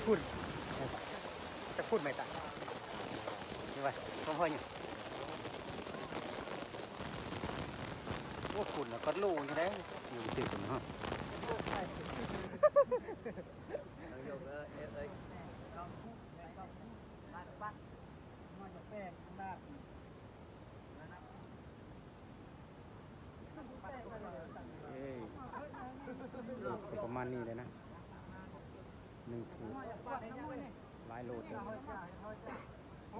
ພຸ້ນ ຈະພຸ້ນໄໝຕາ ນີ້ວ່າ ຂອງຂ້ອຍນີ້ ໂອ້ ພຸ້ນນະ ກອດໂລນີ້ໄດ໋ ຢູ່ທີ່ພຸ້ນເນາະ. ເອີ ປະມານນີ້ແຫຼະນະ ໜຶ່ງຄູ່ ຫຼາຍໂລເຕີບ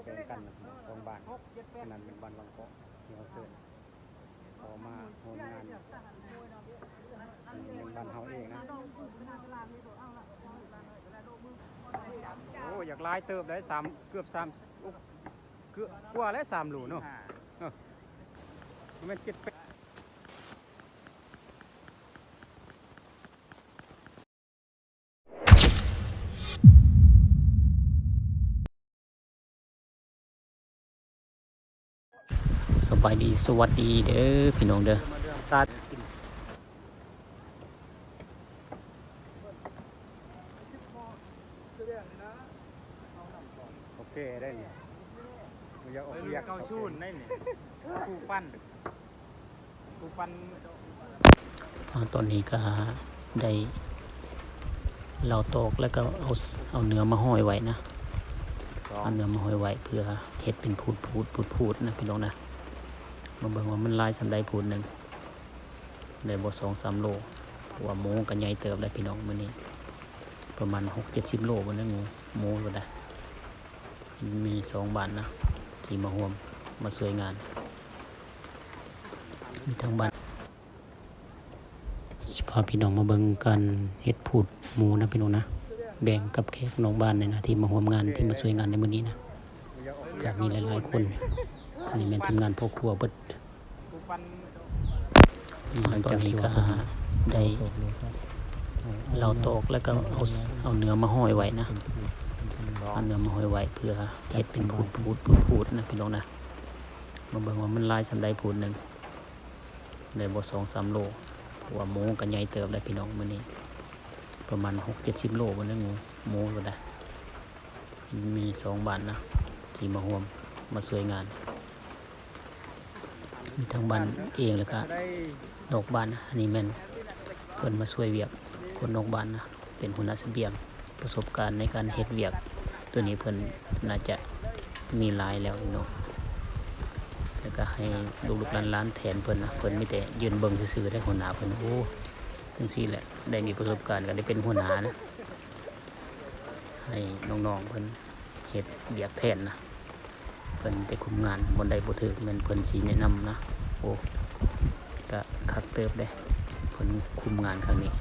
ແບ່ງກັນສອງບ້ານ ອັນນັ້ນແມ່ນບ້ານວັງເກາະທີ່ເຮົາເຊີນ ເຂົ້າມາຮ່ວມງານ ອັນນີ້ແມ່ນບ້ານເຮົາເອງນະ. ໂອ້ ຢາກຫຼາຍເຕີບໄດ໋ ສາມ ເກືອບສາມ ໂອ້ ເກືອບກວ່າແລ້ວ ສາມໂລເນາະ ເອີ ແມ່ນເຈັດແປດ. ສະບາຍດີ ສະຫວັດດີເດີພີ່ນ້ອງເດີ ໂອເຄໄດ້ນີ້ ບໍ່ຢາກອອກວຽກ ເກົ້າສູນໄດ້ນີ້ ຜູ້ປັ່ນ ຜູ້ປັ່ນ. ອາ ຕອນນີ້ກະໄດ້ເຫຼົ້າຕອກ ແລ້ວກະເອົາ ເອົາເນື້ອມາຫ້ອຍໄວ້ນະ ເອົາເນື້ອມາຫ້ອຍໄວ້ ເພື່ອເຮັດເປັນພູດໆ ພູດໆ ນະພີ່ນ້ອງນະ. ມາເບິ່ງວ່າມັນຫຼາຍສ່ຳໃດພູດໜຶ່ງ ໄດ້ບໍ່ສອງສາມໂລ ເພາະວ່າໝູກະໃຫຍ່ເຕີບໄດ໋ພີ່ນ້ອງ ມື້ນີ້ປະມານຫົກເຈັດສິບໂລພຸ້ນນະ ໝູ ໝູພຸ້ນນະ. ມີສອງບ້ານນະ ທີ່ມາຮ່ວມມາຊ່ວຍງານ ມີທັງບ້ານ ຊິພາພີ່ນ້ອງມາເບິ່ງການເຮັດພູດໝູນະພີ່ນ້ອງນະ ແບ່ງກັບແຂກນອກບ້ານນີ້ນະ ທີ່ມາຮ່ວມງານ ທີ່ມາຊ່ວຍງານໃນມື້ນີ້ນະ ກະມີຫຼາຍໆຄົນ. ອັນນີ້ແມ່ນທີມງານພໍ່ຄົວເບິດ. ຕອນນີ້ກະໄດ້ເຫຼົ້າຕອກ ແລ້ວກະເອົາ ເອົາເນື້ອມາຫ້ອຍໄວ້ນະ ເອົາເນື້ອມາຫ້ອຍໄວ້ ເພື່ອເຮັດເປັນພູດໆ ພູດໆ ນະພີ່ນ້ອງນະ. ມາເບິ່ງວ່າມັນຫຼາຍສ່ຳໃດພູດໜຶ່ງ ໄດ້ບໍ່ສອງສາມໂລ ເພາະວ່າໝູກະໃຫຍ່ເຕີບໄດ໋ພີ່ນ້ອງ ມື້ນີ້ປະມານຫົກເຈັດສິບໂລພຸ້ນນະ ໝູ ໝູພຸ້ນນະ. ມີສອງບ້ານນະ ທີ່ມາຮ່ວມມາຊ່ວຍງານ ມີທັງບ້ານເອງ ແລ້ວກະນອກບ້ານ. ອັນນີ້ແມ່ນເພິ່ນມາຊ່ວຍວຽກຄົນນອກບ້ານນະ ເປັນຫົວໜ້າສະບຽງ ປະສົບການໃນການເຮັດວຽກໂຕນີ້ເພິ່ນໜ້າຈະມີຫຼາຍແລ້ວເນາະ ແລ້ວກະໃຫ້ລູກໆຫຼານໆແທນເພິ່ນນະ ເພິ່ນມີແຕ່ຢືນເບິ່ງຊື່ໆເດ້ ຫົວໜ້າເພິ່ນ. ໂອ້ ຈັ່ງຊີ້ແຫຼະ ໄດ້ມີປະສົບການ ກະໄດ້ເປັນຫົວໜ້ານະ ໃຫ້ນ້ອງໆເພິ່ນເຮັດວຽກແທນນະ ເພິ່ນໄປຄຸມງານ ບ່ອນໃດບໍ່ຖືກແມ່ນເພິ່ນຊິແນະນຳນະ. ໂອ້ ກະຄັກເຕີບເດ້ ເພິ່ນຄຸມງານຄັ້ງນີ້.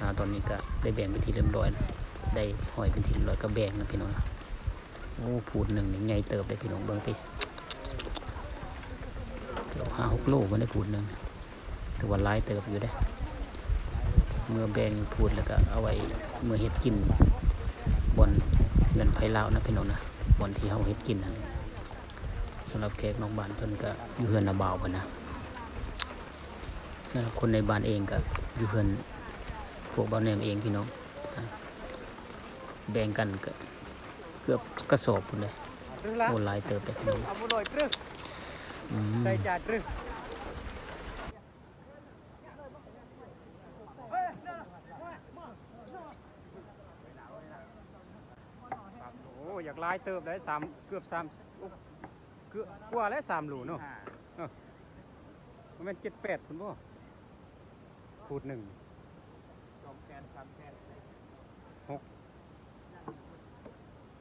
ອາ ຕອນນີ້ກະໄດ້ແບ່ງເປັນທີ່ຮຽບຮ້ອຍນະ ໄດ້ຫ້ອຍເປັນທີ່ຮຽບຮ້ອຍ ກະແບ່ງນະພີ່ນ້ອງນະ. ໂອ້ ພູດໜຶ່ງນີ້ໃຫຍ່ເຕີບເດ້ພີ່ນ້ອງ ເບິ່ງຕິ ເກືອບຫ້າຫົກໂລພຸ້ນເດ້ ພູດໜຶ່ງ ຖືວ່າຫຼາຍເຕີບຢູ່ເດ້. ເມື່ອແບ່ງພູດແລ້ວກະເອົາໄວ້ເມືອເຮັດກິນ ບ່ອນເຮືອນໃຜລາວນະພີ່ນ້ອງນະ ບ່ອນທີ່ເຮົາເຮັດກິນຫັ້ນ. ສຳລັບແຂກນອກບ້ານເພິ່ນກະຢູ່ເຮືອນນ້າບ່າວເພິ່ນນະ ສຳລັບຄົນໃນບ້ານເອງກະຢູ່ເຮືອນພວກບ່າວແນມເອງພີ່ນ້ອງ. ແບ່ງກັນກະເກືອບກະສອບພຸ້ນເດ້. ໂອ້ ຫຼາຍເຕີບເດ້ພີ່ນ້ອງ. ອືມ ໂອ້ ຢາກຫຼາຍເຕີບໄດ໋ ສາມ ເກືອບສາມ ໂອ້ ເກືອບກວ່າແລ້ວ ສາມໂລເນາະ. ເອີ ບໍ່ແມ່ນເຈັດແປດພຸ້ນບໍ່? ຂູດໜຶ່ງ ສອງແສນ ສາມແສນ ຫົກ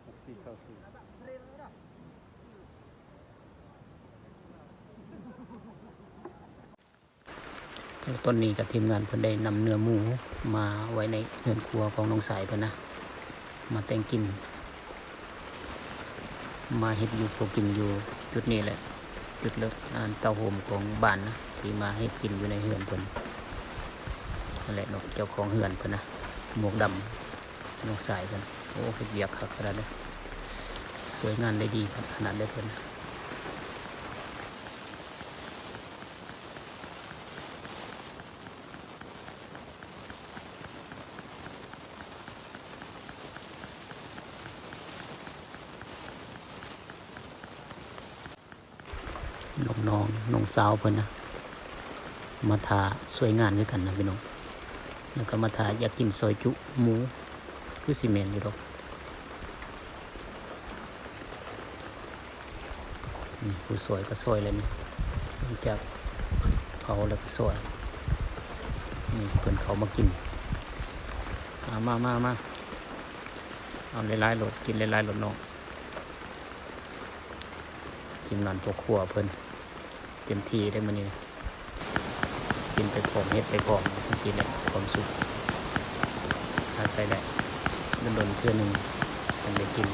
ຫົກສີ່ ຊາວສີ່. ຕອນນີ້ກະທີມງານເພິ່ນໄດ້ນຳເນື້ອໝູມາໄວ້ໃນເຮືອນຄົວຂອງນ້ອງຊາຍເພິ່ນນະ ມາແຕ່ງກິນ ມາເຮັດຢູ່ຄົວກິນຢູ່ຈຸດນີ້ແຫຼະ ຈຸດເລິກ ອັນເຕົ້າໂຮມຂອງບ້ານນະ ທີ່ມາເຮັດກິນຢູ່ໃນເຮືອນເພິ່ນນັ້ນແຫຼະເນາະ. ເຈົ້າຂອງເຮືອນເພິ່ນນະ ໝວກດຳ ນ້ອງຊາຍເພິ່ນ. ໂອ້ ເຮັດວຽກຄັກຂະໜາດເດ້ ຊ່ວຍງານໄດ້ດີຂະໜາດເດ້ເພິ່ນ. ໂ ນ້ອງໆ ນ້ອງສາວເພິ່ນນະ ມາຖ້າຊ່ວຍງານຄືກັນນະພີ່ນ້ອງ ແລ້ວກໍມາຖ້າຢາກກິນຊອຍຈຸໝູ ຄືຊິແມ່ນຢູ່ດອກ. ນີ້ ຜູ້ຊ່ອຍກໍຊ່ອຍແລ້ວນີ້ ຫຼັງຈາກເຜົາແລ້ວກໍຊ່ອຍ. ນີ້ ເພິ່ນເຂົ້າມາກິນ. ມາ ມາ ມາ ມາ ເອົາຫຼາຍໆໂລດ ກິນຫຼາຍໆໂລດນ້ອງ. ທີມງານພໍ່ຄົວເພິ່ນເຕັມທີ່ເດ້ມື້ນີ້ ກິນໄປພ້ອມ ເຮັດໄປພ້ອມ ຈັ່ງຊີ້ແຫຼະ ຄວາມສຸກ ອາໄສແຫຼະ ດົນໆເທື່ອໜຶ່ງຈັ່ງໄດ້ກິນ.